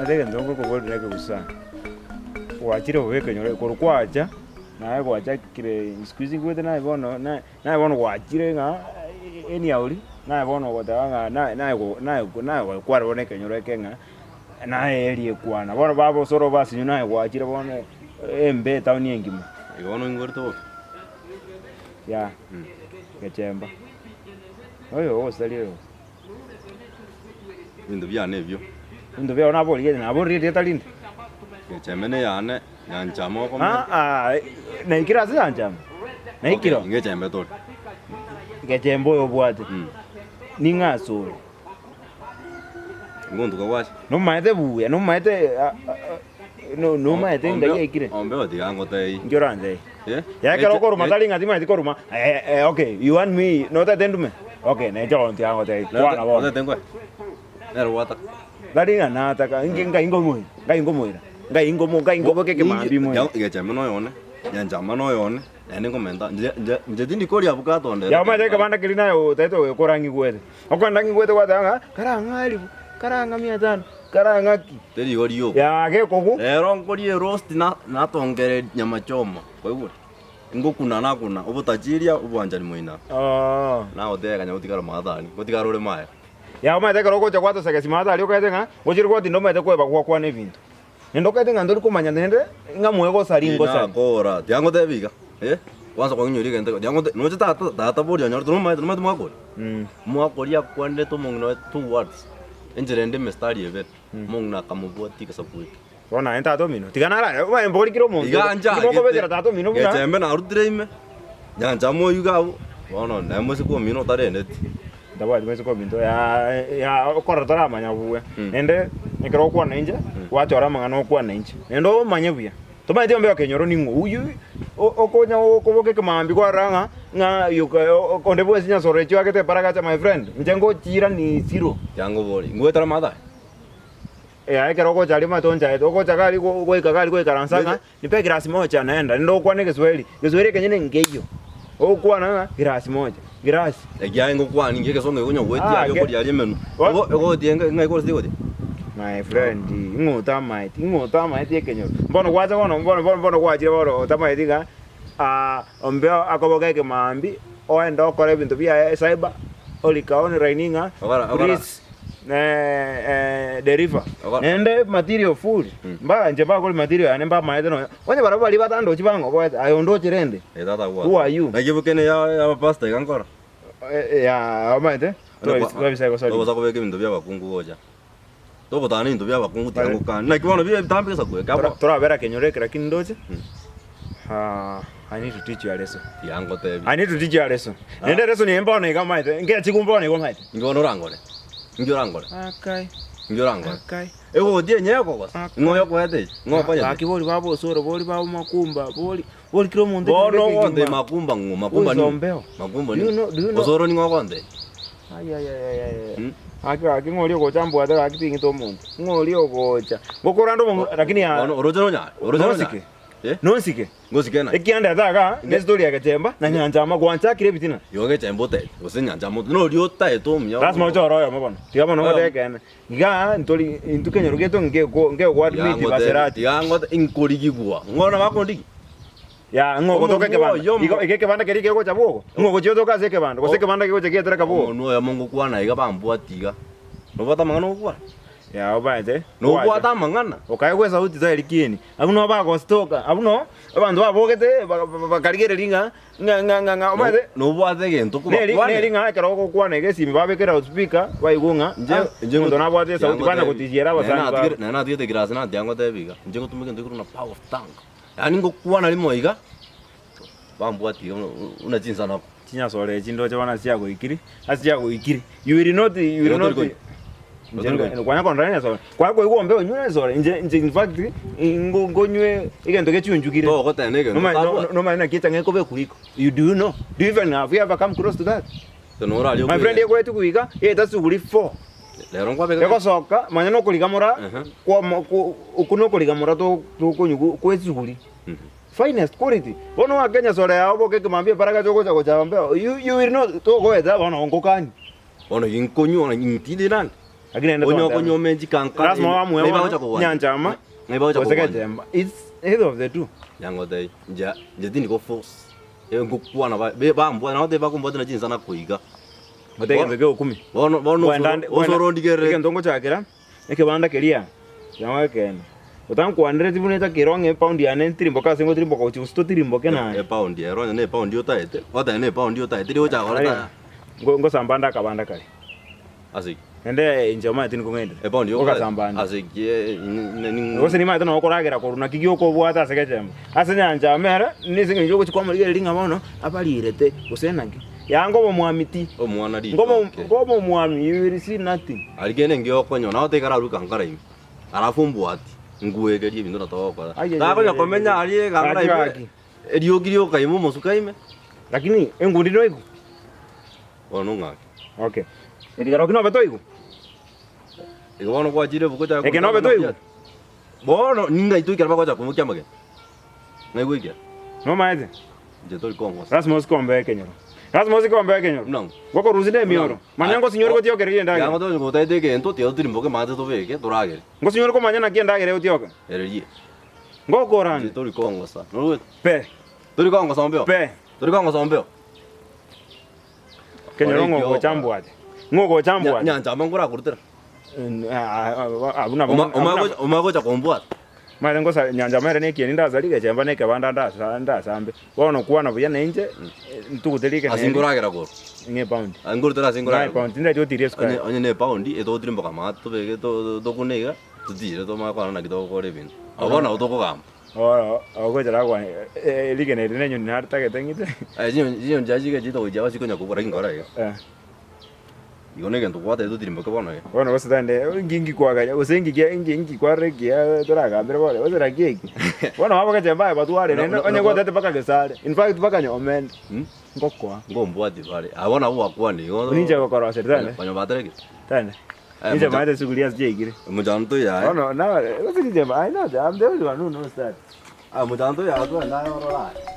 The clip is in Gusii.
Ase egento ngokoboria nekegusu sana, gwachire bobe ekenyoro korwa kwacha, naye gwachakire siku hizi nkoete naye bono na naye bono gwachire ng'a eniauri, naye bono ogoteba ng'a naye naye go naye go naye gokwana bono ekenyoro eke ng'a naye eria ekwana. Bono babosora obasinyu naye gwachire bono embe etown engima. Igo bono oingorete bobe. Yah, gechemba. Oyo ogosaria oyo. Ebinto biane ebio. Ebinto biao naborigetie, naboririe erieta rinde. Gechembe neyane, nyanchama okomenta. Ah, ah, naikire ase nyanchama. Naikire. Okay, ngechembe tore. Gechembe oyo obwate. Mm. Ning'o ase ore? Ngontuka gwacha. Nomaete buya, nomaete ah, ah, ah, no- nomaete Ombe- ngai aikire. Ombe otiga ngotebie. Inki orantebie? Eh? Ya ekero Eche- okoruma e- tari ng'a timanyeti koruma, eh, eh, okay, you want me notete ndume? Okay, neche gontiga ngotebie, kwana bono. Otete nkwe? Nere gwataka. Tari ng'a nataka, inki ngai nkomoira, ngai nkomoira, ngai nkomo ngai nkoboka ekemambia moira. Ninki- Gechembe noyone, nyanchama noyone, naende nkomenta, nche nche nche tindi koria avocado onde. Ya omanyete ekebanda keria naye otagete gokora ng'igwete. Okoenda ng'igwete gwateba ng'a karang'a elifu, karang'a mia tano, karang'a ki. Teri igo rioka. Ya gekogu. Rero nkoria eroast na natongere nyama choma, kwaigure? Ngokuna nakuna, obotachiria obwanchani moina. Oo. Nagotebia kanya gotigara mathani, gotigara ore maya. Ya omanyete ekero ogocha gwatosegesi maate aria okaete ng'a gochire gwatinda omanyete kweba gwakwana ebinto. Naende okaete ng'a ntori komanya naende ng'a moe gosari ngosari. Tinakora, tiga ngotebie iga, eh, kwanza kwang'inyoria egento eke, tiga ngote noche tata tata boria onyorete nomanyete nomanyete omwaka oria? Omwaka oria akwanete omong'ina oye two words, enchera ende emistari ebere, omong'ina akamobwatia egesaku eke. Bono aye tata omino, tiga narare, obae mbori kera omonto, Iga inki mokobekera nchagete, tata omino buna gechembe narutire ime, nyancha moyuge abwo, bono naye mosike omino otarendeti. Ntabwati moiseke ominto ya ya okorora toramanya buya. Mm. Naende ekero ogokwana inche, gwachora amang'ana okwane inche. Naende omanye buya. Tomanyeti ombe okenyoro ning'o oyio o- okonya koboka ekemambia kwarora ng'a ng'a yoka onde bwensi nyasore echio agete eparagacha my friend, inche ngochiira nisiro. Tiga ngobori, ngwetera amato aya? Yaya ekero ogocha aria omanyete onchaete, ogocha iga aria goika iga aria goikaransa ng'a nipe egirasi moja naenda, naende ogokwana egeswahili, egeswahili ekenyene nkeiyo, ogokwana ng'a girasi moja, girasi. Ekiagera ngokwana ninki egesongo kekonya goetia Ah, aria ge- okoria aria emenwa. Wa- Ogo- Egotia enga ng'ai koroseti egotia? My friend, ing'o otamaeti, ing'o otamaeti ekenyoro. Bono gwacha bono bono bono bono gwachire bono otamaeti ng'a ah, ombeo akoboka ekemambi, oende okore ebinto biaye ecyber, orika online ng'a Okora- okora- please deliver. Okora- Naende material full, mba inche mbakori material yane mbamaete nonya, onye barabwo baria batandochi bang'oboete, aye ondoche rende. Eh, tata Who are you? Naki bokene ya abapastor iga nkora. Ya omanyete, twabisa gosori. Togosa kobeka ebinto bia abakungu gocha. Togotana ebinto bia abakungu tiga ngokani. Naki bono bire ebitambe gesaku eke abo. Torabera kenyoro eke lakini ndoche. I need to teach you a lesson. Tiga ngotebie. I need to teach you a lesson. Naende lesson eye mbono iga omanyete, ngechigu mbono iga omanyete. Inki bono orangore? Inki orangore? Akai. Inki orangore? Akai. Egoti enye ekogosa. Akai. Ng'o oyokoete eye? Ng'o okonyete? Gaki bori babosore, bori babomakumba, bori bori kera omonto Bono ekero ogontebia ekegima. makumba ng'o? Makumba ning'o? Oisombeo. Makumba Do you ning'o? know- do you know- Osoro ning'o ogontebia? Ai ai ai ai ai. Hmm? Gaki gaki ng'o oria ogocha mbwate gaki ting'ita omonto. Ng'o oria ogocha. Ngokorande omonto lakini ya Bono oroche nonyare? Oroche nonyare? Nosike. Eh? Nonsike. Ngosike naki? Ekiandete igaa nestori ya Gechemba na Nyanchama gwanchakire ebitina. Igo Gechemba otaete gose Nyanchama otaete noria otaete omuya. Lasima ochore oyomo bono. Tiga bono Oyomo. ngote ekeene. Igaa ntori intwe kenyoro giaito nkeko nkegoadmit Baserati. Tiga ngote inkorigigwa. Ng'o nabo akondigi? Ya ng'o ogotoka Omonwe ekebanda. oyomo. Igo iga ekebanda keria kegocha bwogo. Ng'o ogochia otoka ase ekebanda gose ekebanda kegocha giatereka bwogo. Omonwe oyomo ngokwana iga bambwati iga. Nobwate amang'ana ogokwana? Ya obaete. Nobwate amang'ana? Okaegwa esauti tari kieni. Abwo nabo bagostoka, abwo noo abanto babogete bakarigereria ng'a ng'a ng'a ng'a ng'a omanyete Nobwate egento neri kobakwanera. neri ng'a ekero ogokwana iga esimi babeke loudspeaker baigwe ng'a Inche ah, inche omonto nabwate esauti bana gotisiera abasani babo. Naye natigete egrasi natiga ngotebi iga, inche ngotumeka egento ekerwa na power of tongue. Yaani ngokwana rimo iga, bambwati iga buna chinsanako. Chinyasore echi ndoche bono ase chiagoikiri, ase chiagoikiri, you will not, you will not. Inche Otori kwanya kondora enyasore, kwanya koigwa ombe onywe enyasore, inche inche in fact, ngo ngonywe egento gechunchukire. Togoteba egento Nomanye no- otabwati. nomanye naki echang'a ekobekwa riko, you do you know? Do you even have you ever come close to that? Noraria My friend egoetwe goika, egeta suguri four. Rero nkwabeka Egosoka, manya nokorigamora, Ehe. kwamo ko okwo nokorigamora to tokonywa kwa esuguri. Finest quality. Bono oake enyasore yao oboke ekemambia eparagacho ogocha gochaba mbeo, you you will not togoeta bono ngokani. Bono inkonywa intinde nande. Lakini naende Onye twateba. okonyuoma enchikankara Lazima ime, wamue ng'ai bono, bagocha kogwancha? nyanchama, Ng'ai bagocha gose kogwancha? gechemba. It's either of the two. Yangotebia, inche inche tindi go force, ngokwana ba be bambwate nagotebia bakombwate na chinsana koiga. Gote egento kia okumia. Bono bono Kwenda osoro nde- kwenda- osoro ondigerereti. Egento ngochakera, ekebanda keria, kiang'o ekeene. Otankwanereti buna etakero ng'a epaundi yane ntirimboke ase ngotirimboka gochia gose totirimboke naye. Epaundi ero onye na epaundi otaete, goteba na epaundi otaete rigocha koreta. Ngo- Ngosamba nde akabanda karia. Ase ki? Naende inche omanyete nikong'ainete. Epaundi yoka Ngogasamba nde. ase ki eh, Gose nimanyete nabo okoragera korwa naki gioka obwate ase gechemba. Ase nyancha ime ere, nese eng'encho ogochia kwamorigereria ng'a bono abarirete gose naki. Yanga obomwami ti. Omwana Ngobo ritoke. ngoba omwami you will see nothing. Aria kende engiya okonyora, nabo taiga ararue kankara ime, alafu ombwati, ngwegerie ebinto na togokora. Ai, ai, ai, Takonya ai, komenya ai. aria ekankara Gaki, ime, gaki. eriogi rioka ime omosuka ime. Lakini engundi noigu? Bono ng'aki. Okay. Ekero ki nobe toigu? Igo bono gwachire ebuku ochake Eke nobe toigu? Bono ninga intwe ekero bagocha koimokia amagena. Ng'ai goikera? Nomaete? Inche tori kongosa. Lazima osikombe ekenyoro. Lazima osikombe ekenyoro. Buna ng'o? Ngokorusia nde emioro. Manya ngosinyore gotiokereria endagera. Yango tonye gotaete egento tiga totirimboke maate tobeke toragere. Ngosinyore komanya naki endagera egotioka. Ererie. Ngokorande. Inche tori kongosa. Norwete? Pe. Tori kongosa ombeo? Pe. Tori kongosa ombeo? Kenyoro ng'o ogocha mbwate. Ng'o ogocha mbwate. Nyanchama nkorakorutera. Abwo nabo Omanye gocha kombwata. Omanyete ngosa nyanchama ere nekieni ndasari gechemba na ekebanda ndasa ndasambe. Bono kwana buya nainche ntugute rigena Ase eri nkoragera korwa. ng'a epaundi. Ase nkorutera ase Ng'a nkoragera korwa. epaundi tindati otirie esukari. Onye onye na epaundi etogotirimboka amato tobeke to tokune iga totire tomanye korora naki togokora ebinto. Abwo bono nabo tokogamba. Bono ogochera akwane rigena eri nenyoni naritagete ng'ite. Aye chinyoni chinyoni chiaye chiga chitogochia aba chikonya kobua lakini kora iga. Igo negento gwatebete otirimboke bono iga. Bono gose tande inki inki kwaganya gose inki kia inki inki kwarora ekiya toragambere bono gose naki eki. Bono babogeche mbaye batware naende onye gwatebete mpaka gesare in fact mpaka nyomende ngokoa. Ngombwati bare abwo nabwo bakwane igo. Ninche gokoroseria tande. Konya baterekire. Tande. Ninche maete esuguri ase chiaikire. Omochando toyaye. Bono na gose ninche I know I'm the only one who knows that. Omochando toyaye twende aye orore aye.